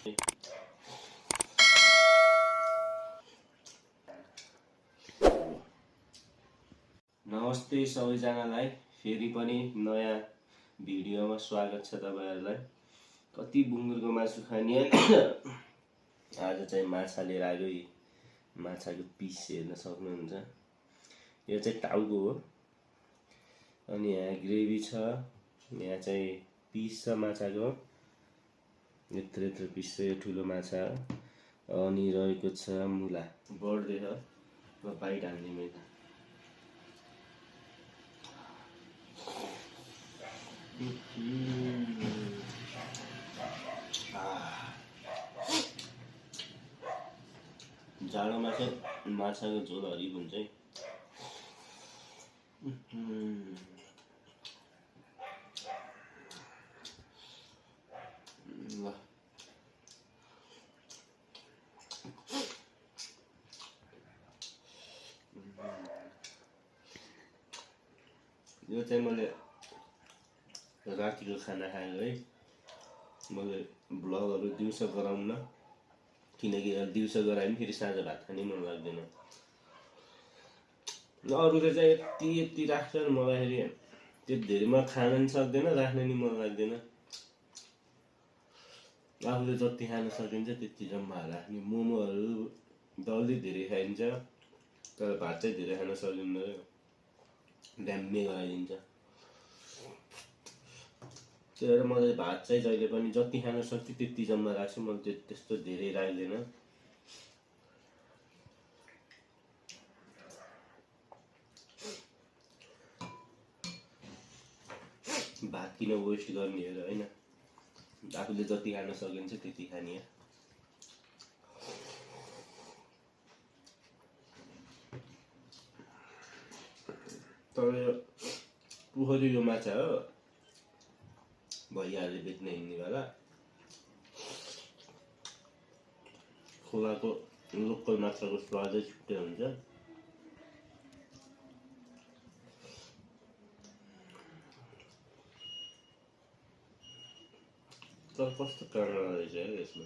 नमस्ते सबैजनालाई, फेरि पनि नयाँ भिडियोमा स्वागत छ तपाईहरुलाई। कति बुङ्गुरको मासु खाने आज चाहिँ माछा लिएर आएको। माछाको पिस हेर्न सक्नुहुन्छ। यो चाहिँ टाउको हो अनि यहाँ ग्रेभी छ। यहाँ चाहिँ पिस छ माछाको, यत्रो यत्रो पिस छ। यो ठुलो माछा अनि रहेको छ मुला। बढ्दैछ, म बाइट हाल्ने मैले। जाडोमा चाहिँ माछाको झोल हरिब हुन्छ है। यो चाहिँ मैले रातिको खाना खाएको है। मैले भ्लगहरु दिउँसो गराउन, किनकि दिउँसो गराए पनि फेरि साँझ भात खाने मन लाग्दैन। अरूले चाहिँ यति राख्छन्, मलाई फेरि त्यति धेरै म खान नि सक्दैन, राख्न नि मन लाग्दैन। आफूले जति खान सकिन्छ त्यति जम्मा राख्ने। मोमोहरु डल्लै धेरै खाइन्छ, तर भात चाहिँ धेरै खान सकिँदैन, ड्याम्मे गराइदिन्छ। त्यही भएर मलाई भात चाहिँ जहिले पनि जति खान सक्छु त्यति जम्मा राख्छु। म त्यस्तो धेरै राख्दैन। भात किन वेस्ट गर्ने हो र, हैन? आफूले जति खान सकिन्छ त्यति खाने। तर यो पोखरीको माछा हो, भैयाहरूले बेच्न हिँड्नेवाला। खोलाको लोकल माछाको स्वादै छुट्टै हुन्छ। तर कस्तो काँडा रहेछ है यसमा।